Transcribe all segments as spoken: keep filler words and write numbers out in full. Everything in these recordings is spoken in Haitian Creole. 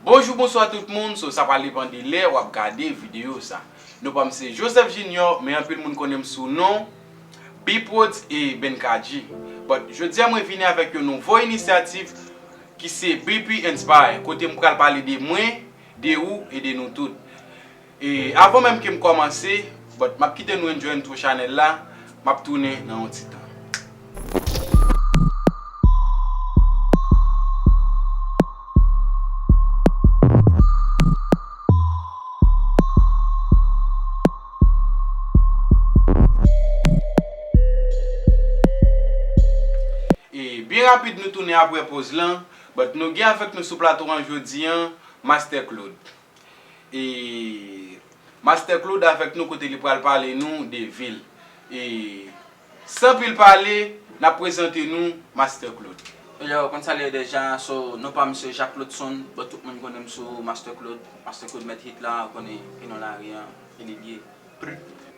Bonjou, bonswa tout moun. So, sa pral depann de lè w ap gade videyo sa. Non pa m se Joseph Junior, men anpil moun konnen m sou non Bprods e Benkadji. But jodi a mwen vini avèk yon nouvo inisyativ ki se B P Inspire, kote m pral pale de mwen, de ou e de nou tout. E avan menm ke m kòmanse, but m ap kite nou enjoy intro chanèl la, m ap tounen nan yon ti tan. E byen rapid nou tounen apre poz lan, but nou gen avèk nou sou plato an jodi an, Master Claude. E Master Claude avèk nou kote li pral pale nou de vil. E san pil pale, n ap prezante nou Master Claude. Yo, konn sa l ye deja, so, non pa m se Jacques Claude Son, bon, tout moun konnen m sou Master Claude. Master Claude mèt hit la, ou konnen, e non lari an, e li l ye.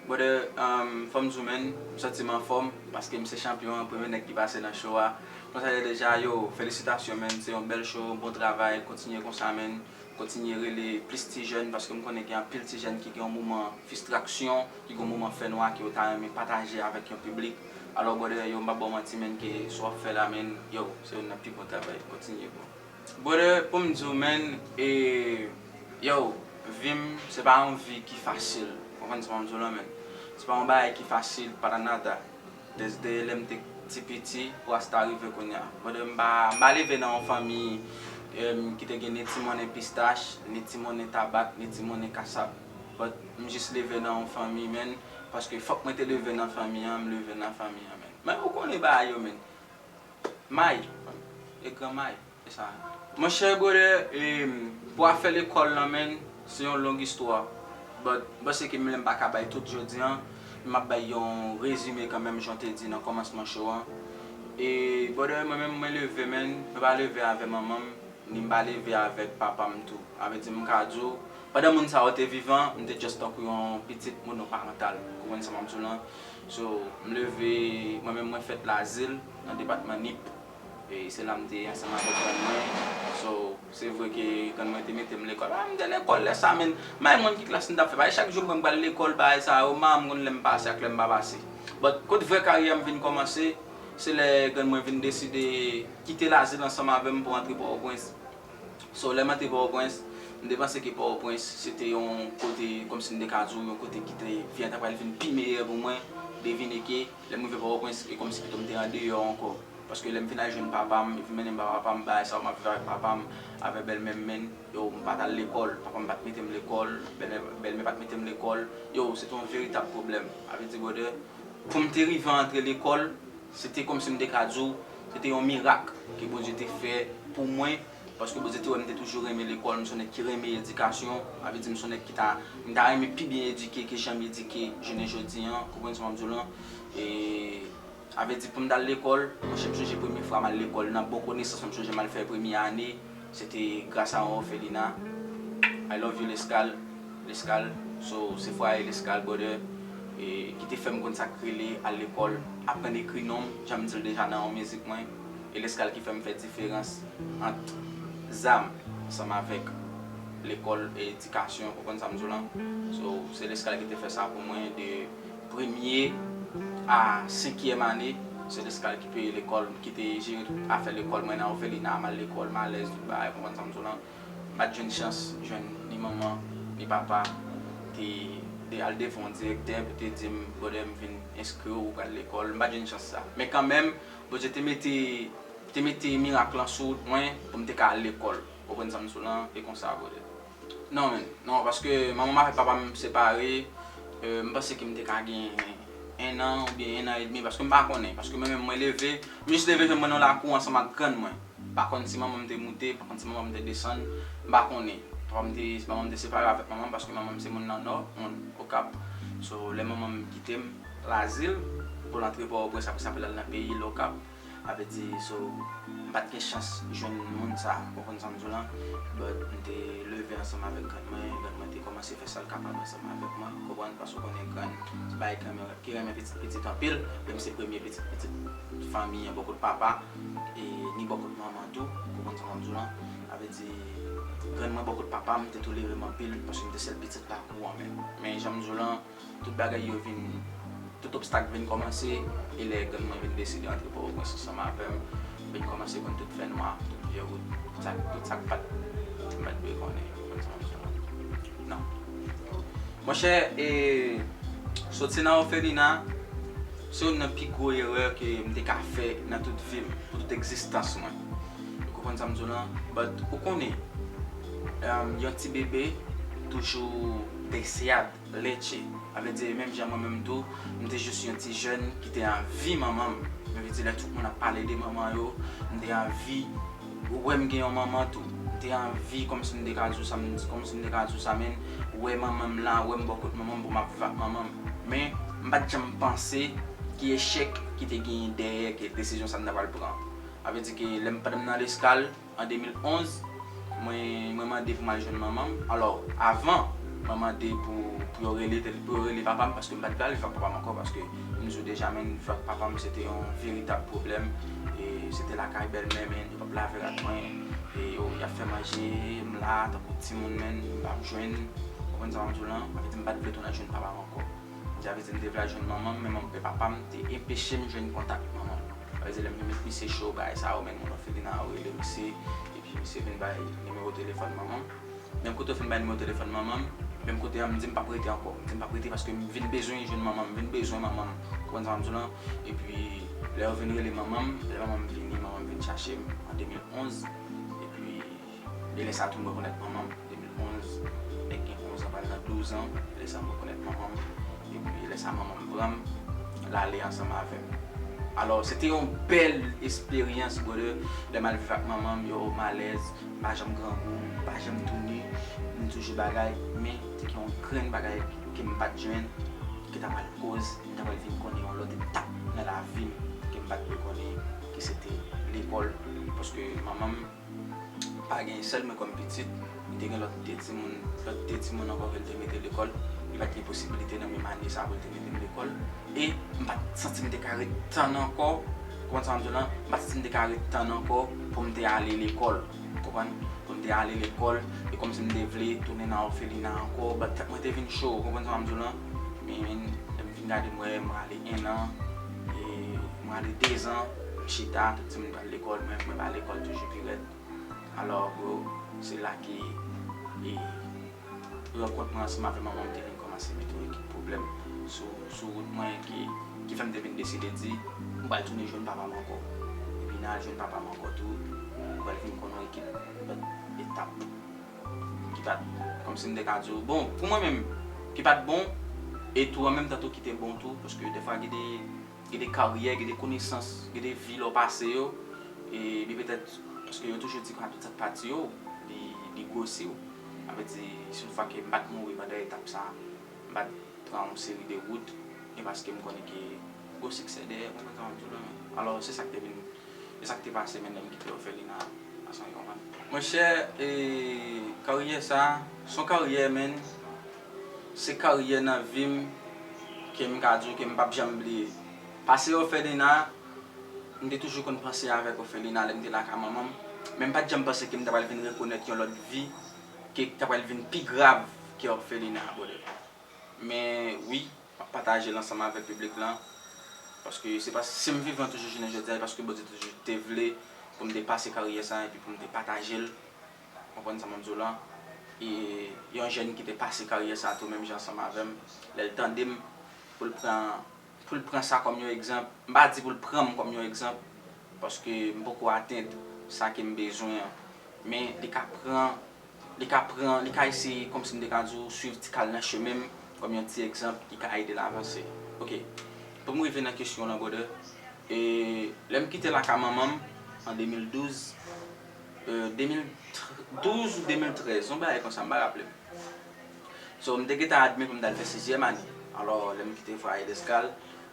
Brother, um, fò m di w, man, m santi m anfòm, paske m se chanpyon an, premye nèg ki pase nan show a. Konn sa l ye deja, yo, felisitasyon, man, se yon bèl show, bon travay, kontinye konsa, man. Kontinye rele plis ti jèn, paske m konnen gen anpil ti jèn ki gen yon moman fristraksyon, ki gen yon moman fènwa ke yo ta renmen pataje avèk yon piblik. Alò, brother, yo, m p ap ba w manti, man, ke sa w ap fè la, man, yo, se youn nan pi bon travay. Kontinye, bro. Brother, pou m di w, man, e, yo, vi m, se pa yon vi ki fasil. Ou konprann sa m ap di w lan, man? Se pa yon bagay ki fasil, patanata. Desde lè m te ti piti pou asta rive kounye a. Brother, m pa, m pa leve nan yon fanmi, em, ki te gen ni ti monnen pistach, ni ti monnen tabak, ni ti monnen kasab. But m jis leve nan yon fanmi, man, paske fòk mwen te leve nan fanmi an, m leve nan fanmi an, man. Men ou konnen bagay yo, man. May, e gran may. E sa. Monchè, brother, e, pou afè lekòl lan, man, se yon long istwa. But, m panse ke m, m pa ka bay tout jodi an, m ap bay yon rezime kanmenm, jan w te di nan kòmansman show an. E, brother, mwen menm, mwen leve, man, mwen pa leve avè manman m, ni m pa leve avèk papa m tou. A vle di, m ka di w, pandan moun sa yo te vivan, m te just tankou yon pitit monoparantal. Ou konprann sa m ap di w lan? So, m leve, mwen menm mwen fèt Lazil, nan depatman Nip. E se la m te ansanm avèk grann mwen. So, se vre ke grann mwen te mete m lekòl. Ah, m te lekòl lè sa, men, m pa yon moun ki klas m t ap fè. Bagay chak jou m pran m pral lekòl, bagay sa yo, m pa janm konn lè m pase ak lè m pa pase. But, kot vrè karyè m vin kòmanse, se lè grann mwen vin deside kite Lazil ansanm avè m pou antre Pòtoprens. So, lè m antre Pòtoprens, m te panse ke Pòtoprens, se te yon kote, kòmsi m te ka di w, yon kote ki te vin, ta pral vin pi meyè pou mwen. Devine ke, lè m rive Pòtoprens, e kòmsi pito m te andeyò ankò. Paske lè m fin al jwenn papa m, li vin mennen m ba papa m, bagay sa yo, m ap viv avèk papa m, avèk bèlmè m, men, yo, m pa t al lekòl. Papa m pa t mete m lekòl, bèlmè, bèlmè pa t mete m lekòl. Yo, se te yon veritab pwoblèm. A vle di, brother, pou m te rive antre lekòl, se te kòmsi m te ka di w, se te yon mirak ke Bondye te fè pou mwen, paske Bondye te wè m te toujou renmen lekòl, m se yon nèg ki renmen edikasyon, a vle di m se yon nèg ki ta, m ta renmen pi byen edike ke jan m edike jounen jodi an, konprann sa m ap di w lan. E, a vle di pou m t al lekòl, monchè, m sonje premye fwa m al lekòl, nan bon konesans mwen, m sonje m al fè premye ane, se te gras a yon òfelina. I love you, Leskal. Leskal. So, se fwaye Leskal, brother, e, ki te fè m konn sa k rele al lekòl, aprann ekri non m, jan m di l deja nan yon mizik mwen. E Leskal ki fè m fè diferans ant zam ansanm avèk lekòl e edikasyon, ou konprann sa m di w lan? So, se Leskal ki te fè sa pou mwen de premye a senkyèm ane, se Leskal ki peye lekòl, ki te jere tout afè lekòl mwen nan òfelina, m al lekòl, m alèz, tout bagay, ou konprann sa m di w lan? M pa t jwenn chans jwenn ni manman, ni papa, te, te al devan yon direktè pou te di m, brother, m vin enskri w, ou pral lekòl. M pa t jwenn chans sa. Men kanmenm, Bondye te mete, te mete mirak lan sou wout mwen pou m te ka al lekòl. Ou konprann sa m di w lan? E konsa, brother. Non, men, non, paske manman m avèk papa m separe, euh, m panse ke m te ka gen en an oubyen en an edmi, paske m pa konnen, paske mwen menm mwen leve, m jis leve jwenn mwen nan lakou ansanm ak grann mwen. M pa konn si manman m te moute, m pa konn si manman m te desann, m pa konnen. Papa m te, manman m te separe avèk manman m paske manman m se moun nan Nò, moun Okap. So, lè manman m kite m, Lazil, pou l antre Pòtoprens, apre sa pou l al nan peyi l, Okap. A vle di, so, m pa t gen chans jwenn moun sa, ou konprann sa m di w lan? But m te leve ansanm avèk grann mwen, grann mwen te kòmanse fè sa l kapab ansanm avèk mwen, ou konprann? Paske w konnen grann, se bagay ki renmen, ki renmen pitit pitit anpil, men m se premye pitit pitit fanmi an bò kot papa, e ni bò kot manman tou, ou konprann sa m ap di w lan? Di, grann mwen bò kot papa m te tolere m anpil, paske m te sèl pitit lakou an menm. Men jan m di w lan, tout bagay yo vin, tout obstak vin kòmanse, e lè grann mwen vin deside antre Pòtoprens ansanm avè m, vin kòmanse konn tout fènwa, tout vye wout, tout sa, tout sa k pa t, m pa t dwe konnen, ou konprann sa m ap di w lan? Non. Monchè, e, soti nan òfelina, se youn nan pi gwo erè ke m te ka fè nan tout vi m, pou tout egzistans mwen. Ou konprann sa m di w lan? But, ou konnen, em, yon ti bebe toujou desead leche. Sa vle di, menm jan mwen menm tou, m te jis yon ti jèn ki te anvi manman m. Sa vle di, lè tout moun ap pale de manman yo, m te anvi wè m gen yon manman tou. M te anvi, kòmsi m te ka di w sa, m, kòmsi m te ka di w sa, men, wè manman m la, wè m bò kot manman m pou m ap viv ak manman m. Men, m pa t janm panse ki echèk ki te genyen dèyè ke desizyon sa m ta pral pran. Sa vle di ke lè m, pandan m nan leskal, an de mil onz, mwen, mwen mande pou m al jwenn manman m. Alò, avan, mwen mande pou, pou yo rele, pou yo rele papa m, paske m pa t vle al viv ak papa m ankò, paske m di w deja, men, viv ak papa m, se te yon veritab pwoblèm. E se te lakay bèlmè, men, yo p ap lave rad mwen. E yo, y ap fè manje, m la, tankou timoun, men, m p ap jwenn. Ou konprann sa m ap di w lan? Sa vle di m pa t vle tounen al jwenn papa m ankò. Sa vle di m te vle al jwenn manman m, men manm, men papa m te enpeche m jwenn kontak manman m. Sa vle di lè m vin met misye cho, bagay sa yo, men moun òfelina yo rele misye, epi misye vin bay nimewo telefòn manman m. Menm kote yo fin bay nimewo telefòn manman m, menm kote a m di m p ap rete ankò. M di m p ap rete paske m vin bezwen jwenn manman m, m vin bezwen manman m. Ou konprann sa m ap di w lan? Epi lè yo vin rele manman m, lè manman m vini, manman m vin chache m an de mil onz. Epi e lè sa tou m rekonèt manman m, de mil onz, nèg gen onz an, pral nan douz an, lè sa m rekonèt manman m. Epi lè sa manman m pran m, l ale ansanm avè m. Alò, se te yon bèl esperyans, brother, lè m al viv ak manman m, yo, m alèz, m pa janm grangou, m pa janm tou ni, m toujou bagay, men te gen yon grenn bagay ke m pa t jwenn, ki ta pral koz, m ta pral vin konnen yon lòt etap nan lavi m, ke m pa t dwe konnen, ki se te lekòl, paske manman m, pa gen sèl mwen kòm pitit, li te gen lòt de timoun, lòt de timoun ankò ke l te mete lekòl. Li pa t gen posiblite nan menm ane sa pou l te mete m lekòl. E m pa t santi m te ka ret tann ankò, ou konprann sa m di w lan? M pa t santi m te ka ret tann ankò pou m te ale lekòl, ou konprann? Pou m te ale lekòl, e kòmsi m te vle tounen nan òfelina ankò, but tèt mwen te vin cho, ou konprann sa m di w lan? Men, men, lè m vin gade, m wè m rale en an, e m rale de zan, m chita, tout timoun pral lekòl, mwen, mwen pa lekòl toujou pi rèd. Alò, bro, se la ke, e, rankont mwen ansanm avè manman m te vin kòmanse mete yon ekip pwoblèm sou, sou wout mwen ki, ki fè m te vin deside di, m pral tounen jwenn papa m ankò. Epi nan al jwenn papa m ankò tou, m pral vin konn yon ekip lòt etap ki pa t, kòmsi m te ka di w, bon, pou mwen menm, ki pa t bon, e tou an menm tan tou ki te bon tou, paske dèfwa gen de, gen de karyè, gen de konesans, gen de vi lè w pase yo, e, epi petèt, paske yo toujou di konsa tout sa k pa di w, li, li gwosi w. Sa vle di, si yon fwa ke m pa t mouri pandan etap sa, m pa t pran yon seri de wout, e paske m konnen ke gwo siksè dèyè, ou konprann sa m ap di w lan? Alò, se sa k te vin, se sa k te pase, men, lè m kite òfelina a, sa w konprann. Monchè, e, karyè sa, se yon karyè, men, se karyè nan vi m ke m ka di w ke m p ap janm bliye. Pase òfelina, m te toujou konn panse avèk òfelina lè m te lakay manman m, men m pa t janm panse ke m ta pral vin rekonèt yon lòt vi ke ta pral vin pi grav ke òfelina, brother. Men wi, m ap pataje l ansanm avèk piblik lan, paske se pa, si m vivan toujou jounen jodi a, e paske Bondye toujou te vle pou m te pase karyè sa, epi pou m te pataje l. Konprann sa m ap di w lan? E yon jèn ki te pase karyè sa tou menm jan ansanm avè m, lè l tande m, pou l pran, pou l pran sa kòm yon egzanp. M pa di pou l pran m kòm yon egzanp, paske m poko atenn sa ke m bezwen an. Men li ka pran, li ka pran, li ka eseye, kòmsi m te ka di w, swiv ti kal nan chemen m kòm yon ti egzanp ki ka ede l avanse. Oke. Pou m rive nan kesyon w lan, brother, e, lè m kite lakay manman m an de mil douz, e, de mil douz ou de mil trèz, yon bagay konsa, m pa raple m. So, m te gentan admit pou m t al fè sizyèm ane. Alò, lè m kite fwaye Leskal,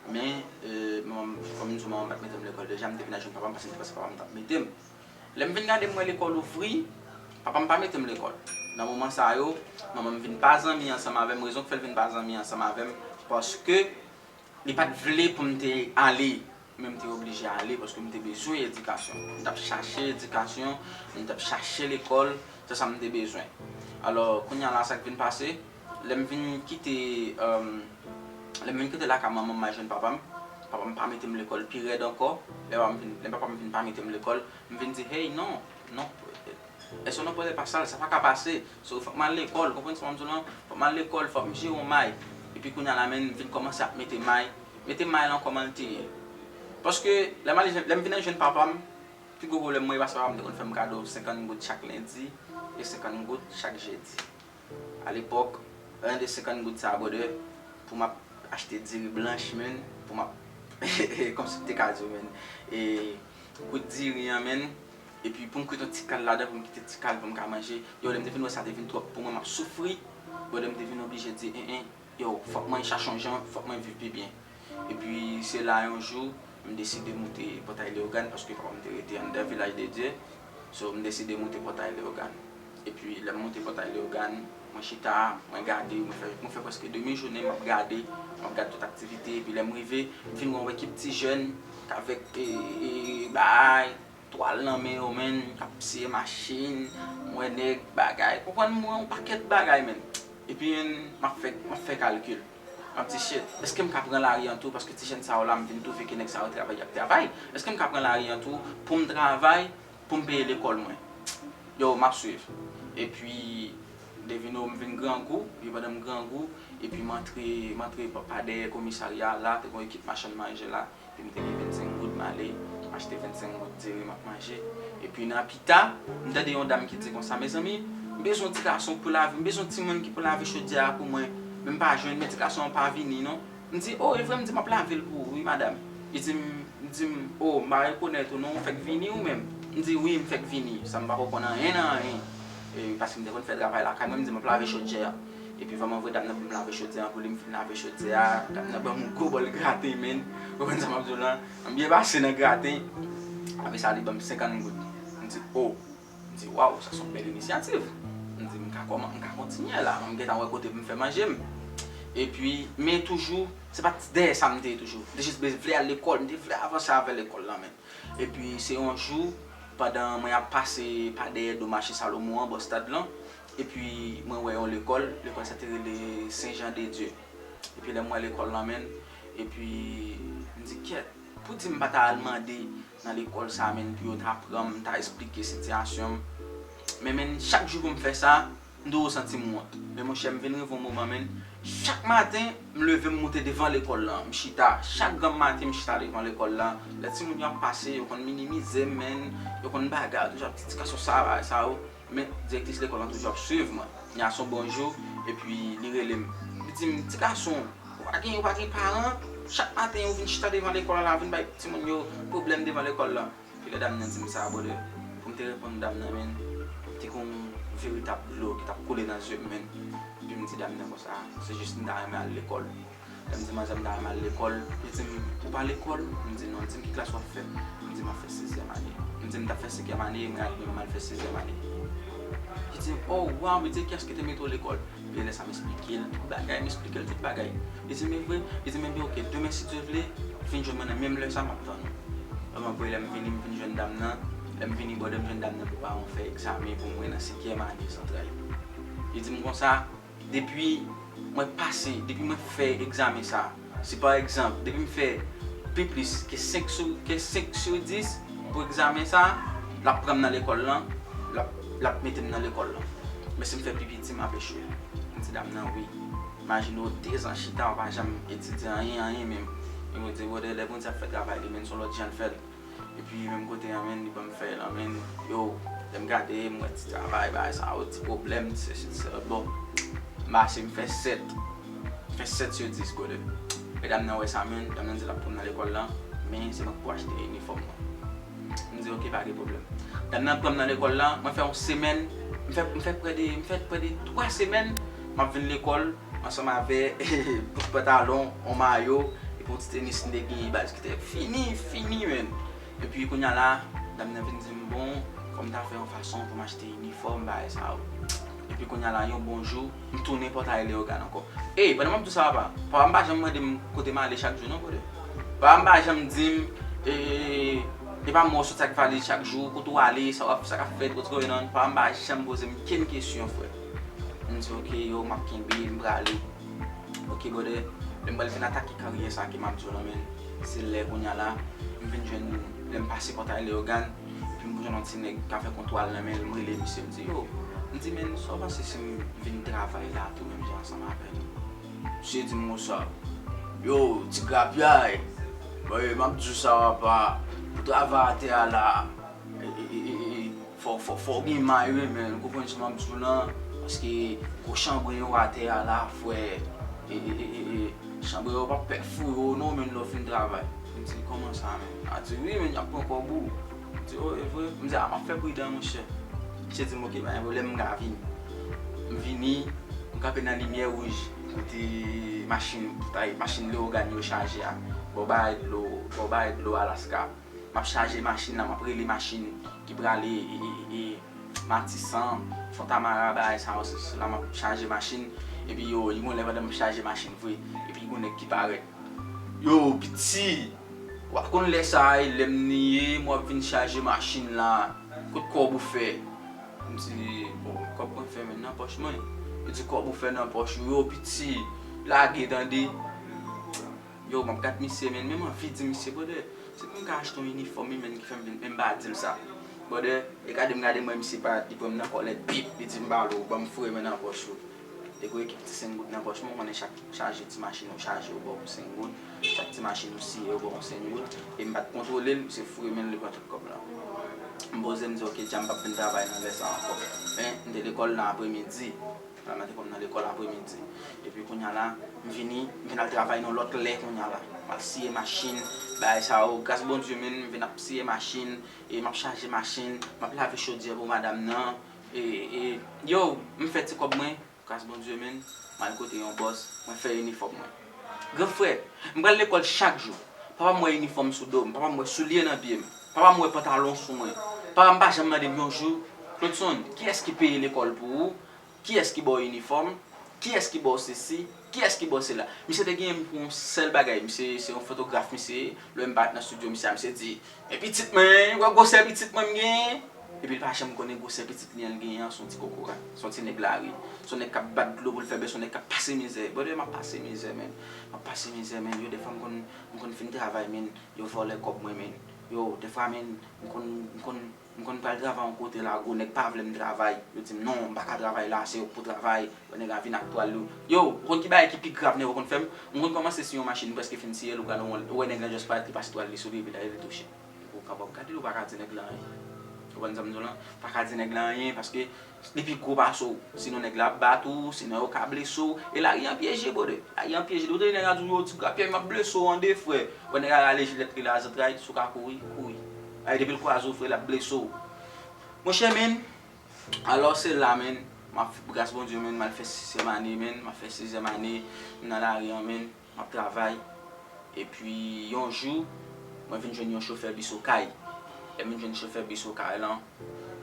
men, e, manman m, kòm m di w, manman m pa t mete m lekòl deja, m te vin al jwenn papa m paske m te panse papa m t ap mete m. Lè m vin gade, m wè lekòl ouvri, papa m pa mete m lekòl. Nan moman sa yo, manman m vin pa zanmi ansanm avè m. Rezon k fè l vin pa zanmi ansanm avè m, paske li pa t vle pou m te ale. Men m te oblije ale paske m te bezwen edikasyon. M t ap chache edikasyon, m t ap chache lekòl, se sa m te bezwen. Alò, kounye a la, sa k vin pase, lè m vin kite, um, lè m vin kite lakay manman m al jwenn papa m, papa m pa mete m lekòl pi rèd ankò. Lè papa m vin, lè papa m vin pa mete m lekòl, m vin di, hey, non, non, èske w nan pwosè pa sal, sa pa ka pase. So, fòk m al lekòl, konprann sa m ap di w lan? Fòk m al lekòl, fòk m jere yon may. Epi kounye a la, men, m vin kòmanse ap mete may. Mete may lan kòman l te ye. Paske, lè m al, lè m vin al jwenn papa m, pi gwo pwoblèm mwen, e paske papa m te konn fè m kado senkant goud chak lendi e senkant goud chak jedi. Alepòk, en de senkant goud sa a, brother, pou m ap achte diri blanch, menn, pou m ap, kòmsi m te ka di w, menn, e kwit diri an, menn, epi pou m kwit yon ti kal ladan, pou m kite ti kal pou m ka manje. Yo, lè m te vin wè sa te vin twòp pou mwen, m ap soufri, brother, m te vin oblije di, en, en, yo, fòk mwen chache yon jan, fòk mwen viv pi byen. Epi se la yon jou, m deside moute Pòtay Leyogàn paske papa m te rete anndan Vilaj de Dye. So, m deside moute Pòtay Leyogàn. Epi lè m moute Pòtay Leyogàn, mwen chita, mwen gade, mwen fè, mwen fè prèske demi jounen m ap gade, m ap gade tout aktivite. Epi lè m rive, m fin wè yon ekip ti jèn k avèk, e, e, bay, twal nan men yo, menn, k ap siye machin, m wè nèg, bagay, konprann mwen, yon pakèt bagay, menn. Epi, menn, m ap fè, m ap fè kalkil. M ap di, shit, èske m ka pran lari an tou? Paske ti jèn sa yo la, m vin twouve ke nèg sa yo travay, y ap travay. Èske m ka pran lari an tou pou m travay, pou m peye lekòl mwen? Yo, m ap swiv. Epi, devine w, m vin grangou. Epi, pandan m grangou, epi m antre, m antre pa, pa dèyè komisarya a la, te gen yon ekip machann manje la. Epi m te gen vennsenk goud, m ale, m achte vennsenk goud diri, m ap manje. Epi nan pita, m tande yon dam ki di konsa, mezanmi, m bezwen yon ti gason pou lave, m bezwen yon timoun ki pou lave chodyè a pou mwen, men m pa jwenn, men ti gason an pa vini non. M di, o, e vre? M di, m ap lave l pou ou wi, madanm. Li di m, li di m, o, m pa rekonèt ou non, ou fèk vini ou menm? M di, wi, m fèk vini, san m pa ko konn anyen nan anyen. E, paske m te konn fè travay lakay mwen, m di, m ap lave chodyè a. Epi vrèman vre, dam nan ban m lave chodyè an pou li, m fin lave chodyè a, dam nan ban m yon gwo bòl graten, menn. Ou konprann sa m ap di w lan? M byen pase nan graten. Apre sa, li ban m senkant goud. M di, o. M di, waw, sa se yon bèl inisyativ. M di, m ka kòman, m ka kontinye la. M gentan wè kote pou m fè manje m. Epi, men toujou, se pa t dèyè sa m te ye toujou. M te jis vle al lekòl, m te vle avanse avè lekòl lan, menn. Epi se yon jou, pandan mwen ap pase pa dèyè do mache Salomon an, bò stad lan, epi mwen wè yon lekòl, lekòl sa te rele Sen Jan de Dye. Epi lè m wè lekòl lan, menn, epi m di, kèt, pou di m pa ta al mande nan lekòl sa, menn, pou yo ta pran m, ta esplike sitiyasyon m. Men, menn, chak jou pou m fè sa, m toujou santi m wont. Men monchè, m vin rive yon moman, menn, chak maten, m leve, m moute devan lekòl lan, m chita. Chak granm maten, m chita devan lekòl lan. Lè timoun yo ap pase, yo konn minimize m, menn, yo konn bagay, yo toujou ap di, "Ti gason sa, bagay sa yo." Men direktris lekòl lan toujou ap swiv mwen. Gen yon bon jou, epi li rele m. Li di m, "Ti gason, ou pa gen, ou pa gen paran? Chak maten, ou vin chita devan lekòl la, vin bay timoun yo pwoblèm devan lekòl lan." Epi lè dam nan di m sa, brother, pou m te reponn dam nan, menn, te gen yon veritab dlo ki t ap koule nan zye m, menn. Epi m di dam nan konsa, se jis m ta renmen al lekòl. Lè m di manzè m ta renmen al lekòl, li di m, ou pa lekòl? M di, non. Li di m, ki klas w ap fè? M di, m ap fè sizyèm ane. M di, m t ap fè senkyèm ane, mwen al, mwen al fè sizyèm ane. Li di m, o, waw, m di, kiyès ki te mete w lekòl? Epi lè sa m esplike l tout bagay, m esplike l tout bagay. Li di m, e vre? Li di m, enben oke, demen si Dye vle, vin jwenn mwen nan menm lè sa, m ap tann ou. Vrèman vre, lè m vini, m vin jwenn dam nan. Lè m vini, brother, m jwenn dam nan prepare yon fè egzamen pou mwen nan senkyèm ane santral. Li di m konsa, depi mwen pase, depi mwen fè egzamen sa, si pa egzanp, depi m fè pi plis ke senk sou, ke senk sou dis pou egzamen sa, l ap pran m nan lekòl lan, l ap, l ap mete m nan lekòl lan. Men si m fè pi piti, m ap echwe. M di dam nan, wi. Imajine w, dezan chita, w pa janm etidye anyen, anyen menm. E Bondye, brother, lè Bondye ap fè travay li, menn, se yon lòt jan l fè l. Epi menm kote an, menn, li ban m fèy lan, menn. Yo, lè m gade, m wè ti travay, bagay sa yo, ti pwoblèm, ti sesi, ti sela. Bon, m pase, m fè sèt. M fè sèt sou dis, brother. E dam nan wè sa, menn, dam nan di l ap pran m nan lekòl lan, men se mwen k pou achte inifòm mwen. M di, oke, pa gen pwoblèm. Dam nan pran m nan lekòl lan, mwen fè yon semèn, m fè, m fè prè de, m fè prè de twa semèn, m ap vin lekòl ansanm avè bout pantalon, yon mayo, epi yon ti tenis m te genyen baz ki te fini, fini, menn. Epi kounye a la, dam nan vin di m, bon, fò m ta fè yon fason pou m achte inifòm, bagay sa yo. Epi kounye a la, yon bon jou, m tounen Pòtay Leyogàn ankò. Ey, pandan m ap di w sa, papa, papa m pa janm mande m kote m ale chak jou, non, brother. Papa m pa janm di m, E, e pa mwen w soti ak valiz chak jou, kote w ale, sa w ap, sa k ap fèt, what's going on? Papa m pa janm poze m kenn kesyon, frè. M di, "Ok, yo, m ap kenbe, m prale." Ok, brother, lè m pral vin atake karyè sa ke m ap di w lan, men, se lè kounye a la, m vin jwenn, lè m pase pòtay Leyogàn, epi m jwenn yon ti nèg k ap fè kontwal nan men l, m rele misye, m di, "Yo," m di, "Men, sa w panse si m vin travay la tou, menm jan ansanm avè nou?" Misye di m konsa, "Yo, ti grapyay, m ap di w sa, papa, pou travay atè a la, e, e, e, e, e, fò, fò, fò w gen may, wi, men, ou konprann sa m ap di w lan, paske gwo chanbre yo atè a la, frè, e, e, e, e, e, chanbre yo p ap pè foure w non, men, lè w fin travay." M di, "Kòman sa, men?" A di, "Wi, men, y ap pran kòb ou." M di, "O, e vre?" M di, "A, m ap fè pridan, monchè." Misye di m, "Ok, pa gen pwoblèm, m ka vini." M vini, m kanpe nan limyè wouj, kote machin, kote machin Leyogàn yo chaje a, bò bagay dlo, bò bagay dlo Alaska. M ap chaje machin la, m ap rele machin ki prale, e, e, e, e, Matisan, Fontamara, bagay sa yo, se, se la m ap chaje machin. Epi yo, li gon lè pandan m ap chaje machin vre, epi gon nèg ki parèt. "Yo, piti, w ap konn lè sa a, e lè m ni ye, m w ap vin chaje machin la. Kot kòb ou fè?" M di, "Bon, kòb mwen fè, men, nan pòch mwen." Li di, "Kòb ou fè nan pòch ou, yo, piti, lage, tande." Yo, m ap gad misye, men, men m anvi di misye, brother, se pou m ka achte yon inifòm, wi, men, ki fè m vin, men m pa di l sa. Brother, e gade m, gade m, wè misye parèt, li pran m nan kòlèt, bip, li di m, "Balo, ban m foure men nan pòch ou." Depi ekip ti senk goud nan pòch mwen, ou konnen chak chaje ti machin ou chaje, yo ba w pou senk goud, chak ti machin ou siye, yo ba w senk goud, e m pa t kontwole l, misye foure men l, li pran tout kòb la. M poze, m di, "Ok, dja m p ap vin travay nan lè sa ankò." Men, m te lekòl nan apremidi. Papa m te pran m nan lekòl apremidi. Epi kounye a la, m vini, m vin al travay nan lòt lè kounye a la. M al siye machin, bagay sa yo, gras Bondye, men, m vin ap siye machin, e m ap chaje machin, m ap lave chodyè pou madanm nan. E, e, yo, m fè ti kòb mwen, gras Bondye, men, m al kote yon bòs, mwen fè inifòm mwen. Gran frè, m pral lekòl chak jou. Papa m wè inifòm sou do m, papa m wè soulye nan pye m, papa m wè pantalon sou mwen. Papa m pa janm mande m yon jou, "Claudson, kiyès ki peye lekòl pou ou? Kiyès ki ba w inifòm? Kiyès ki ba w sesi? Kiyès ki ba w sela?" Misye te genyen m pou yon sèl bagay. Misye se yon fotograf, misye, lè m parèt nan estidyo misye a, misye di, "Men pitit mwen, wè gwosè pitit mwen m genyen?" Epi l pa janm konnen gwosè pitit li an l genyen an, se yon ti kokorat, se yon ti nèg lari, se yon nèg k ap bat dlo pou l fè bè, se yon nèg k ap pase mizè. Brother, m ap pase mizè, men. M ap pase mizè, men. Yo, dèfwa m konn, m konn fin travay, men. Yo vòlè kòb mwen, men. Yo, dèfwa, men, m konn, m konn, m konn pral travay yon kote la, gwo nèg pa vle m travay. Yo di m, "Non, m pa ka travay la, se yo k pou travay." Yo, nèg la vin ak twal yo. Yo, ou konn ki bagay ki pi grav nèg yo konn fè m? M konn kòmanse si yon machin, m prèske fin siye l, ou gade, ou wè nèg la just parèt, li pase twal li sou li, epi l ale touche. Ou kapab gade l, ou pa ka di nèg la anyen. Ou konprann sa m di w lan? Ou pa ka di nèg la anyen, paske li pi gwo pase w. Sinon nèg la ap bat ou, sinon yo ka blese w. E lari an pyeje, brother. Lari an pyeje. Ou tande nèg la di w, "Yo, ti grapyay, m ap blese w an de, frè." Wè nèg la rale jilèt li la zantray, si w ka kouri, kouri. Ay, depi l kwaze w, frè, l ap blese w. Monchè, men, alò se la, men, m ap, gras Bondye, men, m al fè sizyèm ane, men, m ap fè sizyèm ane, m nan lari an, men. M ap travay. Epi, yon jou, mwen vin jwenn yon chofè bis Okay. Lè m vin jwenn chofè bis Okay lan,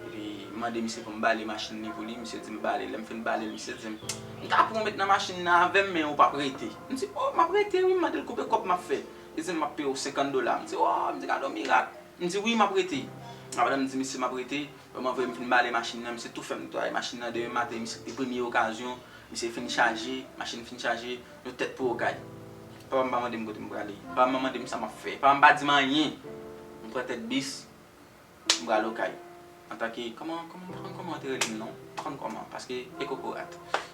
epi m mande misye pou m bale machin li pou li, misye di m bale. Lè m fin bale l, misye di m, "M ta pran w met nan machin nan avè m, men ou p ap rete." M di, "O, m ap rete wi," m mande l konbyen kòb m ap fè. Li di m, "M ap peye w senkant dola." M di, "O," m di, "Gade yon mirak." M di, "Wi, m ap rete." Apadan m di misye m ap rete, lè m anvoye m fin bale machin nan, misye tou fè m netwaye machin nan demen maten, misye te premye okazyon, misye fin chaje, machin fin chaje, nou tèt pou Okay. Papa m pa mande m kote m prale, papa m pa mande m sa m ap fè, papa m pa di m anyen. M pran tèt bis, m prale Okay. Antanke, kòman, kòman, m pa konn kòman yo te rele m non, m pa konn kòman, paske e kokorat.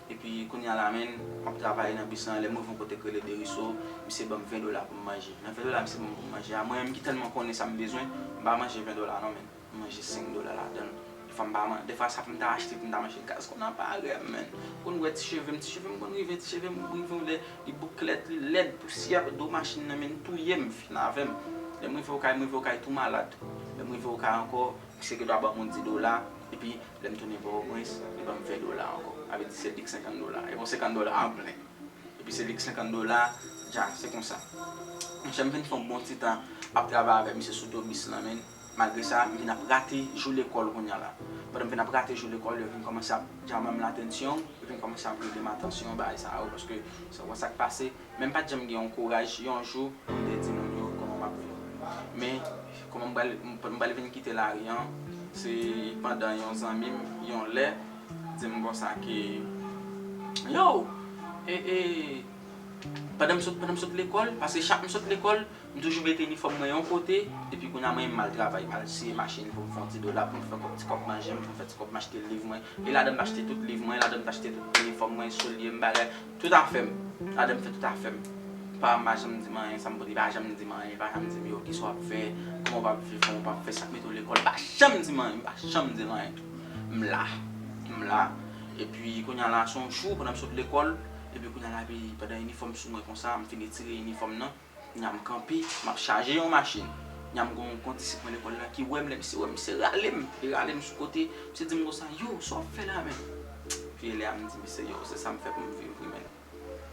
Epi kounye a la, men, m ap travay nan bis lan, lè m rive yon kote k rele Deriso, misye ban m ven dola pou m manje. Nan ven dola misye ban m pou m manje a, mwen menm ki tèlman konnen sa m bezwen, m pa manje ven dola non, men. M manje senk dola ladan l. Dèfwa m pa man-, dèfwa sa pou m ta achte pou m ta manje gaz konn aparè m, men. Konn wè ti cheve m, ti cheve m konn rive, ti cheve m rive yon lè, li bouklèt, li lèd, pousyè, do machin nan, men, touye m, fin avè m. Lè m rive Okay, m rive Okay tou malad. Lè m rive Okay ankò, misye gendwa ban m yon dis dola, epi lè m tounen Pòtoprens, li ban m ven dola ankò. Sa vle di se li k senkant dola. E bon senkant dola an plen. Epi se li k senkant dola, dja, se konsa. Monchè, m vin fè yon bon ti tan ap travay avèk misye sou do bis lan, men. Malgre sa, m vin ap rate jou lekòl kounye a la. Pandan m vin ap rate jou lekòl, yo vin kòmanse ap djame m latansyon, yo vin kòmanse ap rele m atansyon, bagay sa yo, paske sa w wè sa k pase. Men m pa t janm gen yon kouraj, yon jou, pou m te di moun yo kòman m ap viv. Men, kòman m pral, m pral vin kite lari an, se pandan yon zanmi m, yon lè, di m konsa ke, yo, e, e, pandan m sot, pandan m sot lekòl, paske chak m sot lekòl, m toujou mete inifòm mwen yon kote, epi kounye a mwen m al travay, m al siye machin pou m fè yon ti dola, pou m fè kòb, ti kòb manje m, pou m fè ti kòb m achte liv mwen. E ladan m t achte tout liv mwen, ladan m t achte tout inifòm mwen, soulye m, bagay, tout afè m. Ladan m fè tout afè m. Paran m pa janm di m anyen, sa m pote pa janm di m anyen, pa janm di m yo kisa w ap fè, kòman w ap viv, kòman w ap fè, sa k mete w lekòl, pa janm di m anyen, pa janm di m anyen. M la, m la. Epi kounye a la, se yon jou, pandan m sot lekòl, epi kounye a la, epi pandan inifòm sou mwen konsa, m fin retire inifòm nan. Nya m kanpe, m ap chaje yon machin. Nya m gon kondisip mwen lekòl la ki wè m, lè misye wè m, misye rale m, li rale m sou kote. Misye di m konsa, yo, sa w ap fè la menm? Epi lè a m di misye, yo, se sa m fè pou m viv wi menm.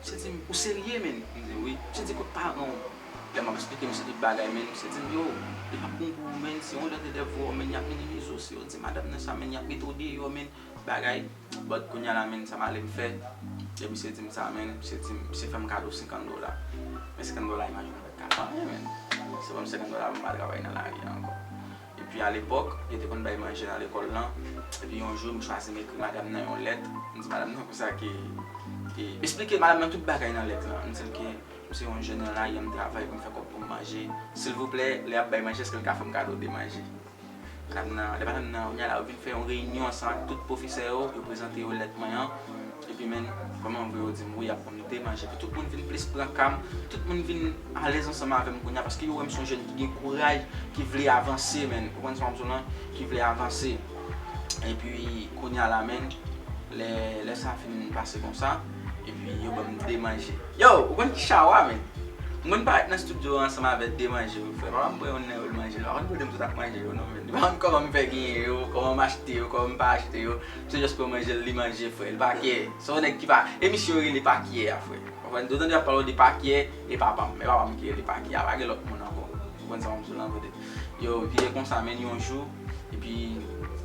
Misye di m, ou serye menm? M di wi. Misye di, kot paran w? Lè m ap eksplike misye tout bagay menm, misye di m, yo, li p ap bon pou ou menm, se yon lòt elèv vre w menm, y ap minimize w, si yo di madanm nan sa menm, y ap mete w deyò menm. Bagay, but kounye a la menm sa m ale m fè. Lè misye di m sa menm, misye di m, misye fè m kado senkant dola. Men senkant dola, imajine w, pa ka fè anyen menm. Se ban m senkant dola pou m pa travay nan lari a ankò. Epi alepòk, yo te konn bay manje nan lekòl lan. Epi yon jou, m chwazi m ekri madanm nan yon lèt. M di madanm nan konsa ke, e, m eksplike madanm nan tout bagay nan lèt lan. M di l ke m se yon jèn nan lari a, m travay pou m fè kòb pou m manje. Silvouplè, lè y ap bay manje, èske l ka fè m kado de manje? Madanm nan, lè madanm nan, kounye a la, yo vin fè yon reyinyon ansanm ak tout pwofesè yo, yo prezante yo lèt mwen an. Epi menm, kòman vre yo di m wi, y ap ban m de manje. Epi tout moun vin plis pran ka m, tout moun vin alèz ansanm avè m kounye a, paske yo wè m se yon jèn ki gen kouraj, ki vle avanse, menm. Ou konprann sa m ap di w lan? Ki vle avanse. Epi kounye a la, menm, lè, lè sa fin pase konsa, epi yo ban m de manje. Yo, ou konn ki chawa, menm? Mwen parèt nan estidyo ansanm avè de manje, wi, frè. Papa m pran youn nan yo, l manje l. Li pa konn kote m sot ak manje yo, non, men. Li pa konn kòman m fè genyen yo, kòman m achte yo, kòman m pa achte yo. Se jis pou manje l, li manje, frè. Li pa kè. Se yon nèg ki pa, e misye yo rele pa kè a, frè. Ou konprann? Ou tande y ap pale w de pa kè, e papa m. E papa m ki rele pa kè a. Pa gen lòt moun ankò. Ou konprann sa m ap di w lan, vre? Yo, epi e konsa, menm, yon jou, epi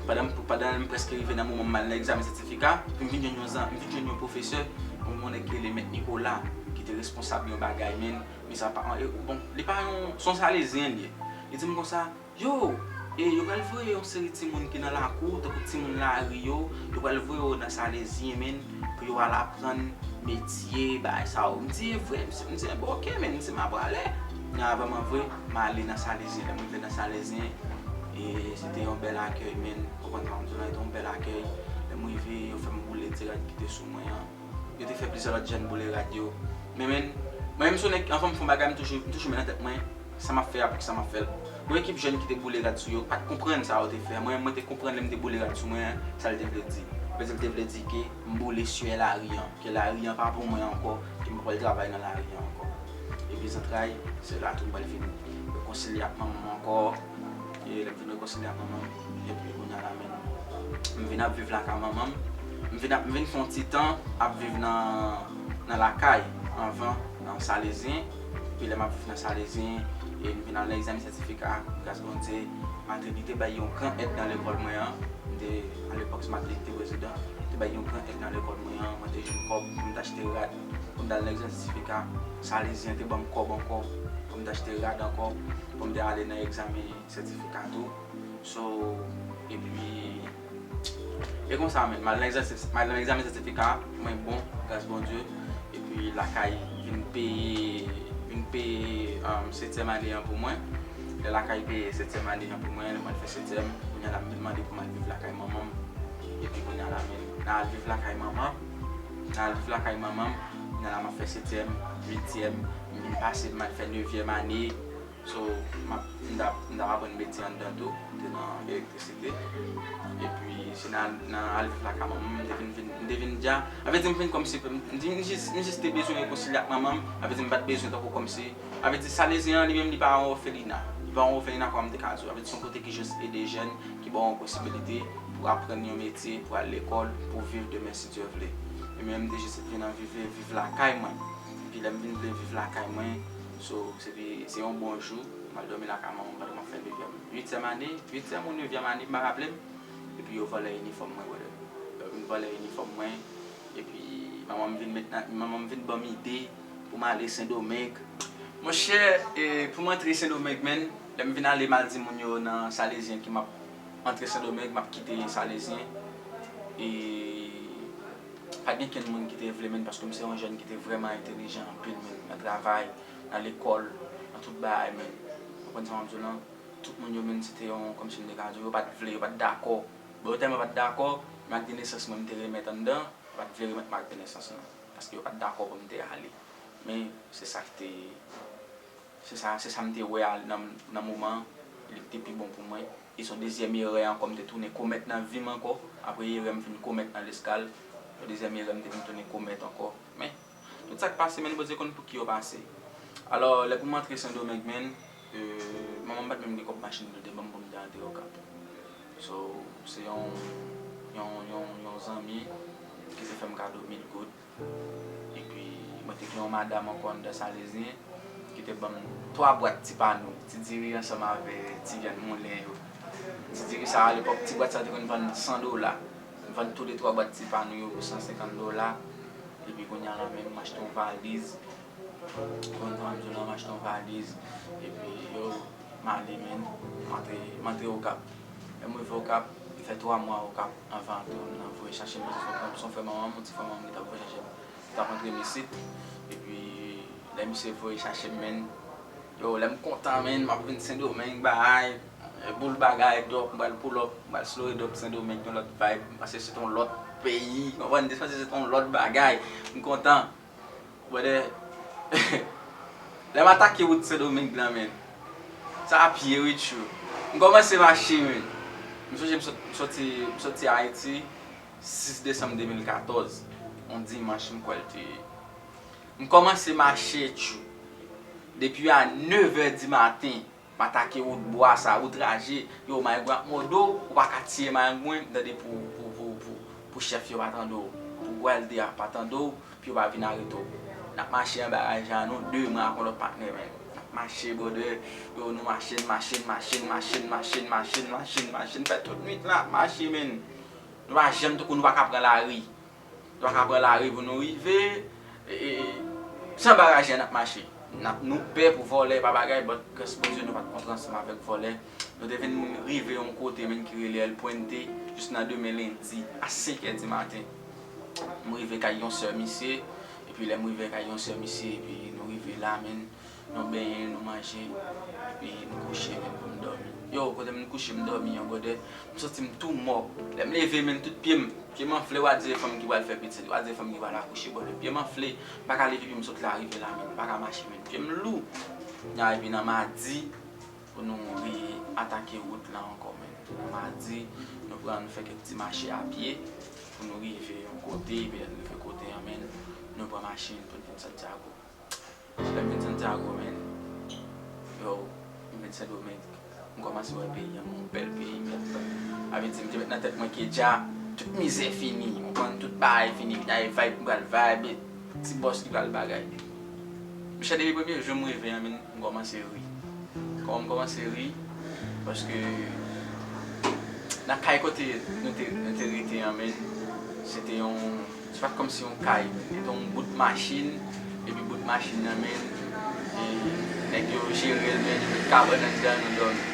pandan m, pandan m prèske rive nan moman m al nan egzamen sètifika, epi m vin jwenn yon zan-, m vin jwenn yon pwofesè, yon, yon nèg ki rele Mèt Nicolas, ki te responsab yon bagay, menm. Men sa pa, e, bon, li pa yon, se yon Salezyen li ye. Li di m konsa, yo, e, yo pral voye yon seri timoun ki nan lakou, tankou timoun lari yo, yo pral voye yo nan Salezyen, menm, pou yo al aprann metye, bagay sa yo. M di, e vre? M di, m di, bon, oke, menm, m di, m ap prale. Men avan m antre, m ale nan Salezyen. Lè m rive nan Salezyen, e, se te yon bèl akèy, menm. Ou konprann sa m di w lan, se te yon bèl akèy. Lè m rive, yo fè m boule ti rad ki te sou mwen an. Yo te fè plizyè lòt jèn boule rad yo. Men, men, mwen menm, se yon nèg, anvan m fè yon bagay, m toujou, m toujou met nan tèt mwen, sa m ap fè a, poukisa m ap fè l. Yon ekip jèn ki te boule rad sou yo, pa t konprann sa yo te fè. Mwen, mwen te konprann lè m te boule rad sou mwen an, sa l te vle di. Vle di, l te vle di ke m boule syè lari an, ke lari an pa pou mwen ankò, ke m pa pral travay nan lari an ankò. Epi zantray, se la tou m pral vin rekonsilye ak manman m ankò. E lè m vin rekonsilye ak manman m, epi kounye a la menm, m vin ap viv lakay manman m. M vin ap, m vin fè yon ti tan ap viv nan, nan lakay anvan, nan Salezyen. Epi lè m ap viv nan Salezyen, e m vin al nan egzamen sètifika, gras Bondye, Mateli te bay yon gran èd nan lekòl mwen an. M te, alepòk, se Mateli ki te prezidan. Li te bay yon gran èd nan lekòl mwen an. Mwen te jwenn kòb pou m t achte rad, pou m t al nan egzamen sètifika. Salezyen te ban m kòb ankò, pou m t achte rad ankò, pou m te ale nan egzamen sètifika tou. So, epi, e konsa menm, m al nan egzamen, m al nan egzamen sètifika, mwen bon, gras Bondye. Epi lakay vin peye, vin peye, um, setyèm ane an pou mwen. Lè lakay peye setyèm ane an pou mwen, lè m al fè setyèm, kounye a la m vin mande pou m al viv lakay manman m. Epi kounye a la menm, nan al viv lakay manman, nan al viv lakay manman m, kounye a la m ap fè setyèm, uityèm, m vin pase m al fè nevyèm ane. So, m ap, m t ap, m t ap aprann metye anndan tou, m te nan elektrisite. Epi, se nan, nan al viv lakay manman m, m te vin, vin, m te vin dja. Sa vle di, m vin kòmsi, m, m jis, m jis te bezwen rekonsilye ak manman m. Sa vle di, m pa t bezwen tankou kòmsi. Sa vle di, Salezyen an, li menm, li pa yon òfelina. Li pa yon òfelina, kòman m te ka di w. Sa vle di, se yon kote ki jis ede jèn, ki ba w yon posibilite pou aprann yon metye, pou al lekòl, pou viv demen, si Dye vle. E mwen, m te jis vin anvi viv, viv lakay mwen. Epi, lè m vin vle viv lakay mwen, so, se te, se yon bon jou, m al dòmi lakay manman m pandan m ap fè nevyèm, uityèm ane, uityèm ou nevyèm ane, m pa raple m. Epi yo vòlè inifòm mwen, brother. Yo vin vòlè inifòm mwen. Epi manman m vin met nan, manman m vin ban m ide pou m ale Sendomeng. Monchè, e, pou m antre Sendomeng, menm, Lè m vin ale, m al di moun yo nan Salezyen ke m ap antre Sendomeng, m ap kite Salezyen. E pa t gen kenn moun ki te vle, menn, paske m se yon jèn ki te vrèman entelijan anpil, menn, nan travay, nan lekòl, nan tout bagay, menn. Ou konprann sa m ap di w lan? Tout moun yo, menn, se te yon, kòmsi m te ka di w, yo pa t vle, yo pa t dakò. Bon, yo tèlman pa t dakò, men ak de nesans mwen, m te remèt anndan, yo pa t vle remèt mwen ak de nesans lan, paske yo pa t dakò pou m te ale. Men se sa ki te, se sa, se sa m te wè a nan, nan moman an, li te pi bon pou mwen. E se yon dezyèm erè ankò m te tounen komèt nan vi m ankò, apre erè m fin komèt nan Leskal, se yon dezyèm erè m te vin tounen komèt ankò. Men, tout sa k pase, menn, Bondye konn pou ki yo pase. Alò, lè pou m antre Sendomeng, menn, euh, manman m pa t menm gen kòb machin pou l te ban m pou m te antre Okap. So, se yon, yon, yon, yon zanmi ki te fè m kado mil goud. Epi, mwen te gen yon madanm ankò anndan Salezyen ki te ban m twa bwat ti panou, ti diri ansanm avè ti vyann moulen yo. Ti diri sa a, alepòk, ti bwat sa yo te konn vann san dola. M vann toulètwa bwat ti panou yo pou san senkant dola. Epi kounye a la menm, m achte yon valiz. Konn sa m di w lan, m achte yon valiz. Epi, yo, m ale, menn. M antre, m antre Okap. Lè m rive Okap, m fè twa mwa Okap anvan antre m nan voye chache m. Se yon, se yon frè manman m, yon ti frè manman m ki t ap voye chache m. Li t ap antre m isit. Epi, lè misye voye chache m, menn, yo, lè m kontan, menn, m ap vin Sendomeng, bay, boul bagay, dòk, m pral pull up, m pral slow it up, Sendomeng, yon lòt vibe, m panse se yon lòt peyi, konprann, m panse se yon lòt bagay, m kontan. Brother, lè m atake wout Sendomeng lan, menn, sa a pye, wi, tjou. M kòmanse mache, menn. M sonje m sot-, m soti, m soti Ayiti sis desanm de mil katòz, yon dimanch, m kwè l te ye. M kòmanse mache, tjou. Depi a nevè di maten, m atake wout bwa sa, wout raje. Yo, mayengwen ap mòde w, ou pa ka tiye mayengwen, tande, pou, pou, pou, pou, pou chèf yo pa tande w, pou gwèlde a pa tande w, pou yo pa vin arete w. N ap mache anba raje a, nou de, mwen ak yon lòt patnè, menn. N ap mache, brother. Yo, nou mache, n mache, n mache, n mache, n mache, n mache, n mache, n mache, n fè tout nwit la, n ap mache, menn. Nou pa janm, tankou nou pa ka pran lari. Nou pa ka pran lari pou nou rive. E, e, se anba raje a n ap mache. N ap, nou pè pou vòlè, pa bagay, but gras Bondye, nou pa t kontre ansanm avèk vòlè. Nou te vin rive yon kote, menn, ki rele El Puente, jis nan demen lendi, a senk è di maten. M rive kay yon sè misye, epi lè m rive kay yon sè misye, epi nou rive la, menn, nou benyen, nou manje, epi m kouche, menn, pou m dòmi. Yo, kote m kouche, m dòmi an, brother, m santi m tou mò. Lè m leve, menn, tout pye m, pye m anfle, w a di se fanm ki pral fè pitit, w a di se fanm ki pral akouche, brother. Pye m anfle, m pa ka leve pye m sot la rive la, menn, m pa ka mache, menn, pye m lou. N a epi nan madi, pou nou re-atake wout la ankò, menn. Nan madi, nou pran, nou fè kèk ti mache a pye, pou nou rive yon kote, epi lè nou rive kote an, menn, nou pran machin pou n vin Santiago. Lè m vin Santiago, menn, yo, m vin Sendomeng, m kòmanse wè peyi an, yon bèl peyi, menn. Sa vle di, m te met nan tèt mwen ke dja, tout mizè fini, m konprann, tout bagay fini, m pral vibe, ti bòs ki pral bagay. Monchè, depi premye jou m rive an, menn, m kòmanse ri. Kòman m kòmanse ri? Paske nan kay kote nou te, nou te rete an, menn, se te yon, se pa t kòmsi yon kay, se te yon bout machin, epi bout machin nan, menn, e nèg yo jere l, menn, yo met kabann anndan, nou dòmi.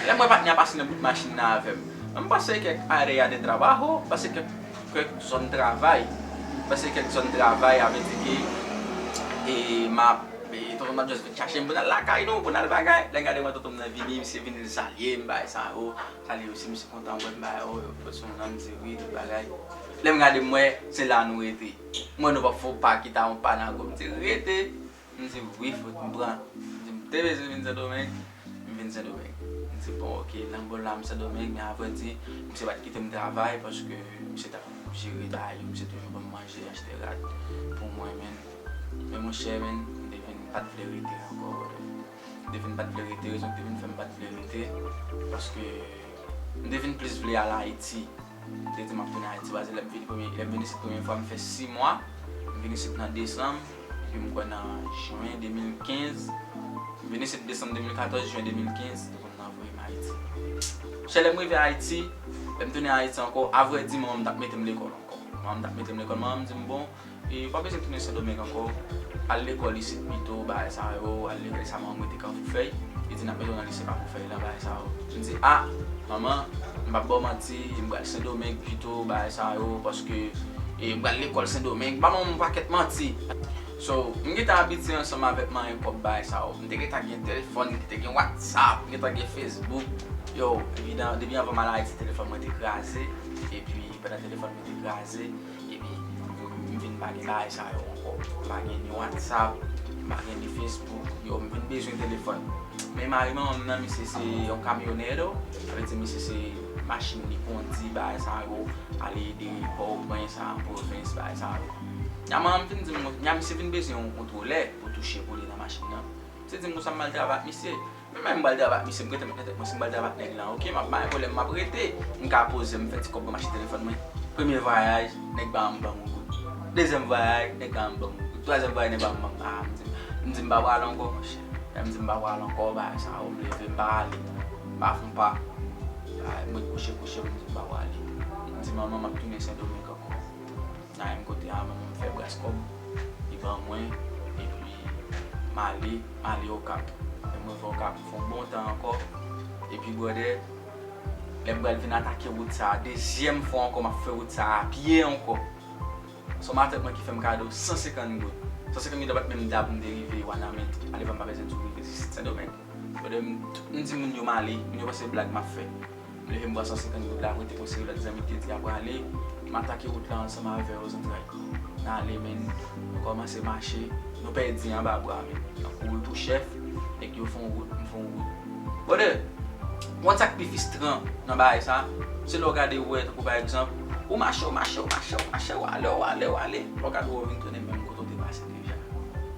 Lè m wè patnè a pase nan bout machin nan avè m, mwen m panse ke área de trabajo, m panse ke kèk zòn travay. Paske kèk zòn travay, sa vle di ke, e, m ap, e, tonton m ap just vin chache m pou n al lakay nou, pou n al bagay. Lè m gade mwen tonton m nan vini, misye vini, li salye m, bagay sa yo. Salye yo, si misye kontan wè m, bagay yo, yo sou nan, m di wi, tout bagay. Lè m gade m wè, se la nou rete. Mwen nou p ap fè yon pa ki ta yon pa nan gwo, m di rete. M di wi, fout m pran. M di m te bezwen vin Sendomeng, m vin Sendomeng. M di bon, oke, nan bon la m Sendomeng, men avrèdi, misye pa t kite m travay paske misye t ap jere bagay yo, misye toujou ban m manje, achte rad pou mwen, menn. Men monchè, menn, m te vin pa t vle rete ankò, brother. M te vin pa t vle rete, rezon ki te vin fè m pa t vle rete, paske m te vin plis vle al Ayiti. M te di m ap tounen Ayiti, paske lè m vini premye, lè m vin isit premye fwa, m fè sis mwa. M vin isit nan desanm, epi m kwè nan jen de mil kenz. M vin isit desanm de mil katòz, jen de mil kenz, yo konn nan voye m Ayiti. Chè, lè m rive Ayiti, lè m tounen Ayiti ankò, avrèdi, manman m t ap mete m lekòl ankò. Manman m t ap mete m lekòl, manman m di m, bon, e, ou pa bezwen tounen Sendomeng ankò. Al lekòl isit pito, bagay sa yo, al lekòl sa, manman m rete Kafou Fèy. Li di n ap mete w nan lise pa pou fè lan bagay sa yo. M di, a, manman, m p ap ba w manti, m pral Sendomeng pito, bagay sa yo, paske e, m pral lekòl Sendomeng. Ba manman m yon pakèt manti. So, m gentan abitye ansanm avèk manyen kòb bagay sa yo. M te gentan gen telefòn, m te gen WhatsApp, m gentan gen Facebook. Yo, evidan, depi anvan m al Ayiti, telefòn mwen te kraze. Epi, pandan telefòn mwen te kraze, epi m vin pa gen bagay sa yo ankò. M pa gen ni WhatsApp, m pa gen ni Facebook. Yo, m vin bezwen telefòn. Men mari manman m nan, misye se yon kamyonèdo. Sa vle di misye se machin li kondi, bagay sa yo, ale de Pòtoprens a pwovens, bagay sa yo. Nyan manman m vin di m, nyan misye vin bezwen yon kontwolè pou touche pou li nan machin nan. Misye di m konsa m al travay ak misye. Men mwen m pral travay ak misye, m rete met nan tèt mwen, si m pral travay ak nèg lan, oke, m ap bay pwoblèm, m ap rete. M ka poze m, fè ti kòb mwen, m achte telefòn mwen. Premye vwayaj, nèg ba m ban m yon goud. Dezyèm vwayaj, nèg ba m ban m yon goud. Twazyèm vwayaj, nèg ba m ban m, a, m di, m di m pa pral ankò, monchè. Lè m di m pa pral ankò, bagay sa yo, m leve, m pa ale. M pa fon pa. Bagay, m ret kouche, kouche, m di m pa prale. M di manman m ap tounen Sendomeng ankò. Nan menm kote a, manman m fè bras kòb, li ban mwen, epi m ale, m ale Okap. Lè m rive Okap, m fè yon bon tan ankò. Epi, brother, lè m pral vin atake wout sa a, dezyèm fwa ankò, m ap fè wout sa a pye ankò. Se yon matant mwen ki fè m kado san senkant goud. San senkant goud la pa t menm da pou m te rive Wanament. Ale, m pa bezwen di w rive Sendomeng. Brother, m, m di moun yo m ale, moun yo panse blag m ap fè. M leve m pran san senkant goud la, m rete konsa, lòt zanmi te di apre ale, m atake wout la ansanm avè yo, zantray. N ale, men, nou kòmanse mache, nou pèdi anba bwa, men. N ap kouri pou chèf, nèg yo fè yon wout, m fè yon wout. Brother, ou konn sa k pi fristran nan bagay sa? Se lè w gade, ou wè, tankou pa egzanp, ou mache, ou mache, ou mache, ou mache, ou ale, ou ale, ou ale. Lè w gade, ou vin tounen menm kote w te pase deja.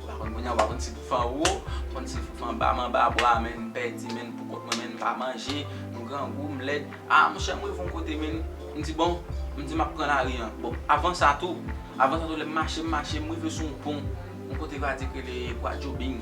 Ou pa konn kounye a, ou pa konn si pou fè anwo, ou konn si pou fè anba, m anba bwa, men, m pèdi, men, pou kont mwen, men, m pa manje, m grangou, m lèd. A, monchè, m rive yon kote, men, m di, bon, m di, m ap pran lari an. Bon, avan sa tou, avan sa tou, lè m mache, m mache, m rive sou yon pon, yon kote yo di k rele Kwadjobing.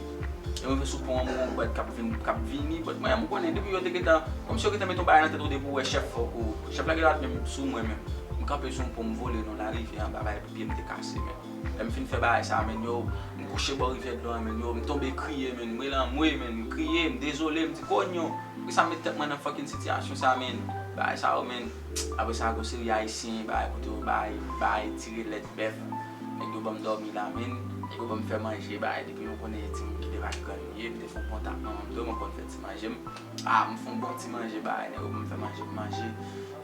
E m rive sou pon an, m wè yon brad k ap vin, k ap vini, brad mwen, m konnen depi yo te gentan, kòmsi yo gentan mete yon bagay nan tèt ou depi w wè chèf fòk ou, chèf la gentan menm sou mwen menm. M kanpe sou yon pon, m vole nan larivyè anba, bagay pye m te kase, men. Lè m fin fè bagay sa, men, yo, m kouche bò rivyè dlo an, men, yo, m tonbe kriye, men, m rele anmwe, men, m kriye, m dezole, m di, konyo, poukisa m met tèt mwen nan fucking sitiyasyon sa, men, bagay sa yo, men, apre sa, gon seri ayisyen, bagay, kote yo bay, bay, tire lèt bèf, nèg yo ban m dòmi la, men, nèg yo ban m fè manje, bagay, depi yo konnen timoun ki te pa grann m ye, m te fè yon kontak manman m tou, mwen konn fè ti manje m, a, m fè yon bon ti manje, bagay, nèg yo ban m fè manje, m manje,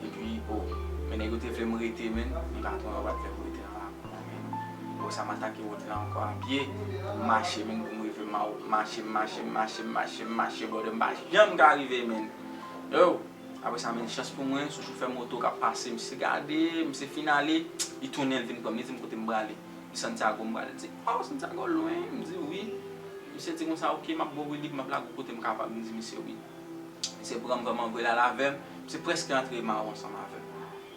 epi, o, men nèg yo te vle m rete, men, men patwon yo pa t vle m rete nan lakou an, men. Apre sa, m atake wout la ankò a pye, pou m mache, men, pou m rive ma-, mache, mache, mache, mache, mache, brother, m pa janm ka rive, men. Yo, apre sa, men, chans pou mwen, se yon chofè moto k ap pase, misye gade, misye fin ale, li tounen, li vin pran m, li di m kote m prale. M di Santiago m prale. Li di, o, Santiago lwen, m di wi. Misye di konsa, oke, m ap ba w wi, m ap lage w kote m kapab, m di misye wi. Misye pran m vrèman vre l al avè m. Misye prèske antre Mao ansanm avè m.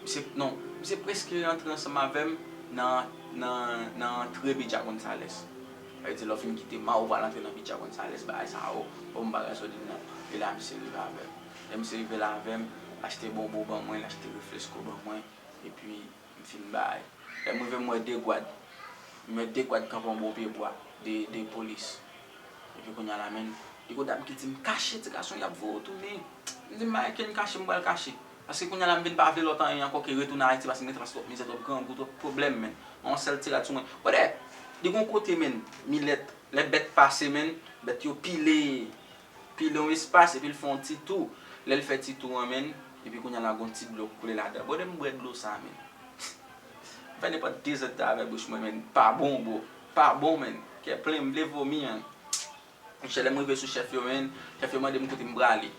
Misye, non, misye prèske antre ansanm avè m nan, nan, nan antre Villa Gonzales. Sa vle di, lè w fin kite Mao, w pral antre nan Villa Gonzales, bagay sa yo, bon, m pa gasolin nan. E la, misye rive avè m. Lè misye rive la avè m, l achte bonbo ban mwen, l achte refresco ban mwen, epi m fin bay. Lè m rive, m wè de gwad. M wè de gwad kanpe yon bò pye bwa, de, de polis. Epi kounye a la, men, li gon dam ki di m, kache, ti gason, y ap voye w tounen. M di, m pa gen kenn kache, m pral kache. Paske kounye a la, m vin pa vle lòt anyen ankò ke retounen Ayiti, paske m gen twòp mizè, twòp grangou, twòp pwoblèm, men. Yon sèl ti rad sou mwen. Brother, li gon kote, men, milèt, lè bèt pase, men, bèt yo pile, pile yon espas, epi l fè yon ti tou. Lè l fè ti tou an, men, epi kounye a la, gon ti dlo k koule ladan. Brother, m bwè dlo sa, men. M fè nenpòt de zèdtan avèk bouch mwen, men, pa bon, bro. Pa bon, men. Kè plen, m vle vomi, men. Monchè, lè m rive sou chèf yo, men, chèf yo mande m kote m prale.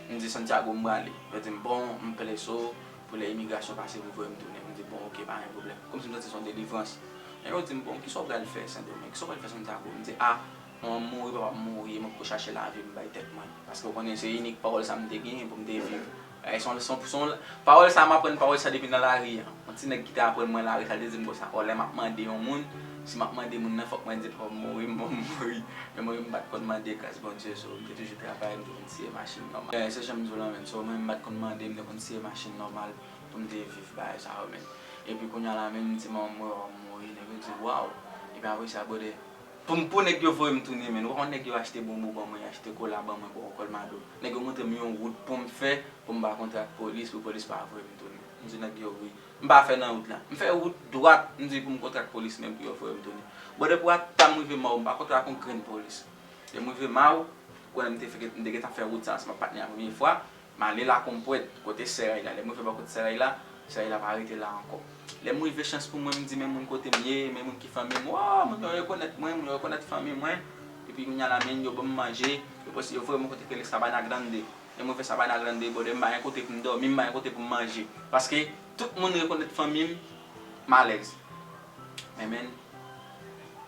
M di Santiago m prale. Yo di m, bon, m plen so, pou lè imigrasyon pase, pou voye m tounen. M di, bon, oke, pa gen pwoblèm. Kòmsi m santi se yon delivrans. Men yo di m, bon, kisa w pral fè Sendomeng? Kisa w pral fè Santiago? M di, a, manman m mouri, papa m mouri, e mwen poko chache lavi m bay tèt mwen. Paske w konnen se inik pawòl sa m te genyen pou m te viv. E, se yon, se yon, se yon, pawòl sa, m aprann pawòl sa depi nan lari a. Yon ti nèg ki te aprann mwen lari, sa l te di m konsa, o, lè m ap mande yon moun, si m ap mande moun nan, fòk mwen di papa m mouri, manman m mouri. Men mwen menm, m pa t konn mande gras Bondye, so, m te toujou travay, m te konn siye machin nòmal. E, se jan m di w lan, men, so, mwen menm, m pa t konn mande, m te konn siye machin nòmal pou m te viv bagay sa yo, men. Epi kounye a la, men, m di manman m mouri, papa m mouri, nèg yo di, waw. Epi apre sa, brother, Pou m, pou nèg yo voye m tounen, men. Ou konn nèg yo achte bonbon ban mwen, achte kola ban mwen, bon, Colmado. Nèg yo montre m yon wout pou m fè, pou m ba kontra ak polis, pou polis pa voye m tounen. M di nèg yo wi. M pa fè nan wout la. M fè wout dwat, m di pou m kontra ak polis, men pou yo voye m tounen. Bon, depi w ata m rive Maw, m pa kontra ak yon grenn polis. Lè m rive Maw, konnen m te fè, m te gentan fè wout sa ansanm ak patnè a premye fwa. M ale Lakonpwèt, kote Sè Ray la. Lè m rive bò kote Sè Ray la, Sè Ray la pa rete la ankò. Lè m rive, chans pou mwen, m di men moun kote m ye, men moun ki fanmi m. Wòò, moun yo rekonèt mwen, moun yo rekonèt fanmi mwen. Epi kounye a la, men yo ban m manje, yo pote, yo voye mwen kote k rele Sabana Grande. Lè m rive Sabana Grande, brother, m pa gen kote pou m dòmi, m pa gen kote pou m manje. Paske tout moun rekonèt fanmi m, m alèz. Men, men,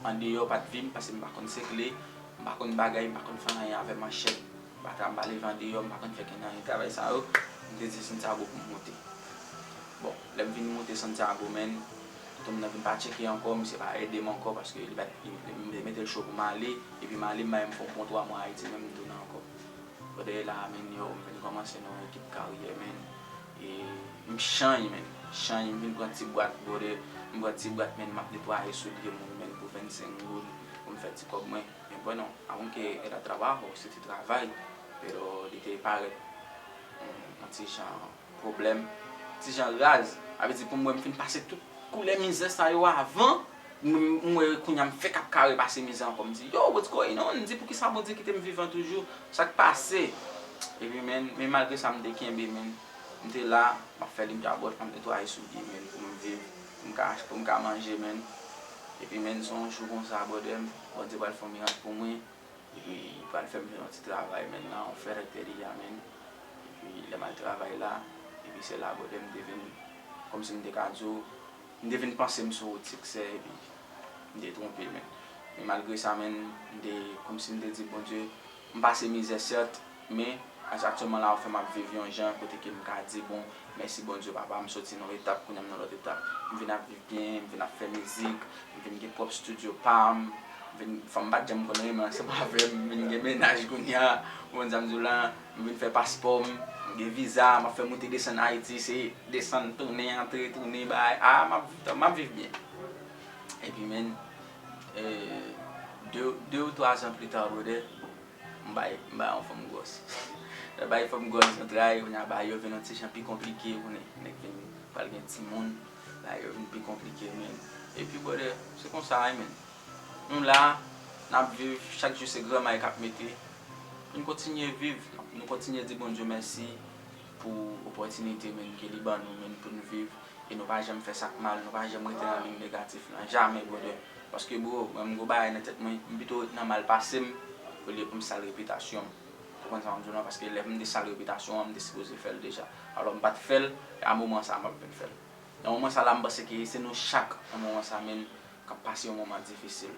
andeyò pa t vi m, paske m pa konn sekle, m pa konn bagay, m pa konn fè anyen avè manchèt. M pa tra-, m pa leve andeyò, m pa konn fè kenn anyen. Travay sa yo, m te di Santiago pou m monte. Bon, lè m vin monte Santiago, men, tonton m nan vin pa tcheke ankò, misye pa ede m ankò, paske li pa t, li, li, li mete l cho pou m ale, epi m ale, m bay m fè yon bon twa mwa Ayiti, men m tounen ankò. Brother, la, men, yo, m vin kòmanse nan yon ekip karyè, men. E m chanj, men. Chanj, m vin pran ti bwat, brother. M pran ti bwat, men, m ap netwaye soulye moun, men, pou vennsenk goud, pou m fè ti kòb mwen. Men, bueno, aunque era trabajo, se te travay, pero li te parèt yon, yon ti jan pwoblèm, ti jan raz. Sa vle di pou m wè m fin pase tout koulè mizè sa yo avan, m, m wè kounye a m fèk ap ka repase mizè ankò. M di, yo, what's going on? M di, poukisa Bondye kite m vivan toujou? Sa k pase? Epi, men, men malgre sa, m te kenbe, men. M te la, m ap fè linja bòt, m ap netwaye soulye, men, pou m viv, pou m ka, pou m ka manje, men. Epi, men, se yon jou konsa, brother, Bondye pral fè yon mirak pou mwen. Epi, li pral fè m fè yon ti travay, men, nan yon ferreteria, men. Epi, lè m al travay la, epi se la, brother, m te vin, kòmsi m te ka di w, m te vin panse m sou wout siksè, epi m te twonpe, men. Men malgre sa, men, m te, kòmsi m te di, Bondye, m pase mizè, sèt, men, aktyèlman la, ou fè m ap viv yon jan, kote ke m ka di, bon, mèsi, Bondye, papa, m soti nan yon etap, kounye a m nan lòt etap. M vin ap viv byen, m vin ap fè mizik, m vin gen pwòp estidyo pa m, m vin, fanm pa t janm konn renmen ansanm avè m, m vin gen mennaj kounye a, ou konn sa m di w la, m vin fè paspò m, m gen viza, m ap fè moute desann Ayiti, se desann, tounen, antre, tounen, bay, a, m ap, m ap viv byen. Epi, men, e, de, de ou twa zan pli ta, brother, m bay, m bay yon fanm gwòs. Lè bay fanm gwòs zantray, kounye a bagay yo vin yon ti jan pi konplike, konnen nèg vin pral gen timoun, bagay yo vin pi konplike, men. Epi, brother, se konsa a ye, men. Nou la, n ap viv, chak jou se granmay k ap mete. Nou kontinye viv, nou kontinye di Bondye mèsi pou opòtinite, men, ke li ban nou, men, pou n viv. E nou pa janm fè sa k mal, nou pa janm rete nan liy negatif lan, jamè, brother. Paske, bro, mwen, m gon bagay nan tèt mwen, m pito ret nan mal pase m, olye pou m sal repitasyon m. Ou konprann sa m di w lan? Paske lè m te sal repitasyon an, m te sipoze fè l deja. Alò, m pa t fè l, e a moman sa a, m ap vin fè l. Nan moman sa la, m panse ke se nou chak, nan moman sa, men, k ap pase yon moman difisil.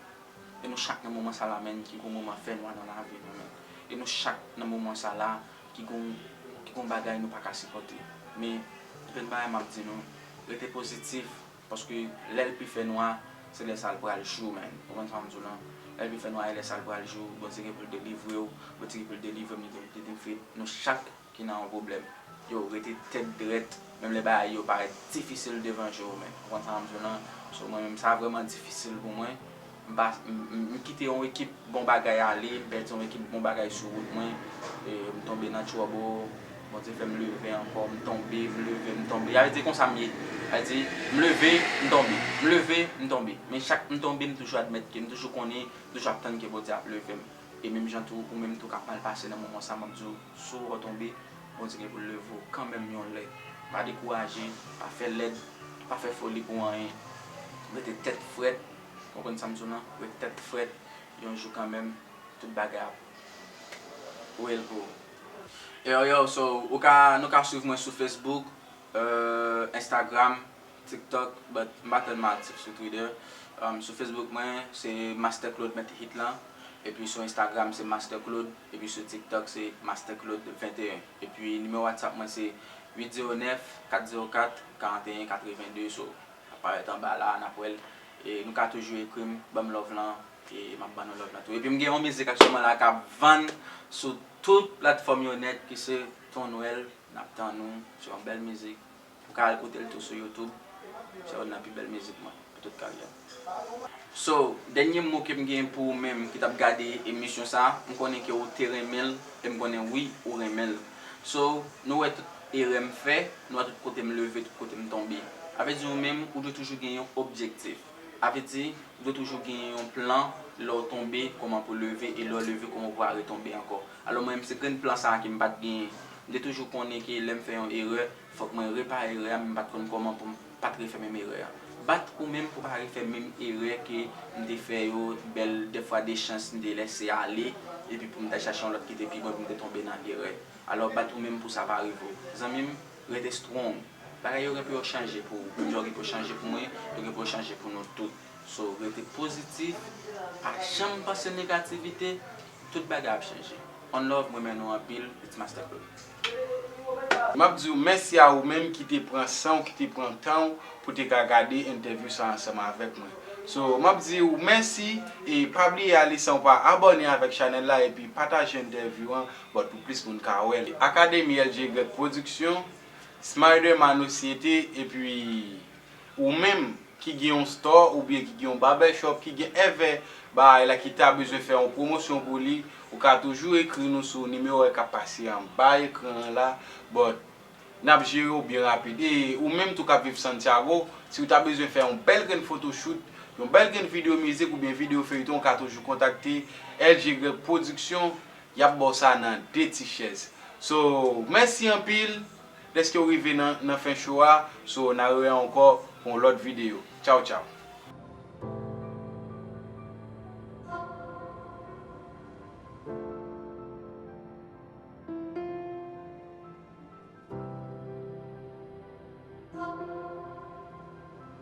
E nou chak nan moman sa la, men, ki gon moman fènwa nan lavi nou, men. E nou chak nan moman sa la, ki gon, ki gon bagay nou pa ka sipòte. Men, gen bagay m ap di nou, rete pozitif, paske lè l pi fènwa, se lè sa l pral jou, men. Ou konprann sa m di w lan? Lè l pi fènwa, e lè sa l pral jou, Bondye gen pou l delivre w, Bondye gen pou l delivre m, li gen pou l delivre nou chak ki nan yon pwoblèm. Yo, rete tèt drèt, menm lè bagay yo parèt difisil devan je w, men. Ou konprann sa m di w lan? So, mwen menm, sa vrèman difisil pou mwen. M pa, m, m, m kite yon ekip bon bagay ale, m pèdi yon ekip bon bagay sou wout mwen. E, m tonbe nan twòbo, Bondye fè m leve ankò, m tonbe, m leve, m tonbe. Sa vle di konsa m ye. Sa vle di, m leve, m tonbe. M leve, m tonbe. Men chak m tonbe, m toujou admèt ke m toujou konnen, m toujou ap tann ke Bondye ap leve m. E menm jan tou, ou menm tou k ap mal pase nan moman sa, m ap di w, si w tonbe, Bondye gen pou l leve w kanmenm yon lè. Pa dekouraje, pa fè lèd, pa fè foli pou anyen. Rete tèt frèt, konprann sa m di w lan? Rete tèt frèt, yon jou kanmenm, tout bagay ap well go. Yo, yo, so, ou ka, nou ka swiv mwen sou Facebook, euh, Instagram, TikTok, but m pa tèlman aktif sou Twitter. Um, sou Facebook mwen, se Master Claude Mèt Hit lan. Epi sou Instagram, se Master Claude. Epi sou TikTok, se Master Claude venteyen. Epi nimewo WhatsApp mwen, se uit zewo nèf, kat zewo kat, karanteyen katrevenn de. So, l ap parèt anba la, n ap wè l. E nou ka toujou ekri m, ban m love lan, e m ap ban nou love lan tou. Epi m gen yon mizik aktyèlman la k ap vann sou tout platfòm yo nèt, ki se Ton Nwèl, n ap tann ou, se yon bèl mizik. Ou ka al koute l tou sou YouTube. Se youn nan pi bèl mizik mwen pou tout karyè m. So, dènye mo ke m gen pou ou menm ki t ap gade emisyon sa a, m konnen ke ou te renmen l, e m konnen wi, ou renmen l. So, nou wè tout erè m fè, nou wè tout kote m leve, tout kote m tonbe. A vle di ou menm, ou dwe toujou gen yon objektif. A vle di, ou dwe toujou gen yon plan, lè w tonbe, kòman pou leve, e lè w leve, kòman pou pa retonbe ankò. Alò mwen menm, se grenn plan sa a ke m pa t genyen. M te toujou konnen ke lè m fè yon erè, fòk mwen repare erè a, men m pa t konn kòman pou m pa t refè menm erè a. Bat ou menm pou pa refè menm erè ke m te fè yo, bèl dèfwa de chans m te lèse ale, epi pou m t al chache yon lòt ki te pi bon, epi m te tonbe nan erè. Alò, bat ou menm pou sa pa rive w. Zanmi m, rete strong. Bagay yo gen pou yo chanje pou ou. Yo gen pou yo chanje pou mwen, yo gen pou yo chanje pou nou tout. So, rete pozitif, pa janm panse negativite, tout bagay ap chanje. One love, mwen renmen nou anpil, it's Master Claude. M ap di w mèsi a ou menm ki te pran san w, ki te pran tan w pou te ka gade entèvyou sa ansanm avèk mwen. So, m ap di w mèsi e pa bliye ale san w pa abòne avèk chanèl la epi pataje entèvyou an, but pou plis moun ka wè l. Akademi L J Y Production, Smiderman Osyete, epi ou menm ki gen yon store oubyen ki gen yon barbershop, ki gen èvè bagay la, ki ta bezwen fè yon pwomosyon pou li, ou ka toujou ekri nou sou nimewo k ap pase anba ekran an la, but n ap jere w byen rapid. E ou menm tou k ap viv Santiago, si w ta bezwen fè yon bèl grenn photoshoot, yon bèl grenn videyo mizik oubyen videyo feyton, ou ka toujou kontakte L J Y Production, y ap ba w sa nan de ti chèz. So, mèsi anpil dèske w rive nan, nan fen show a. So, n a rewè ankò pou yon lòt videyo. Tchaw, tchaw.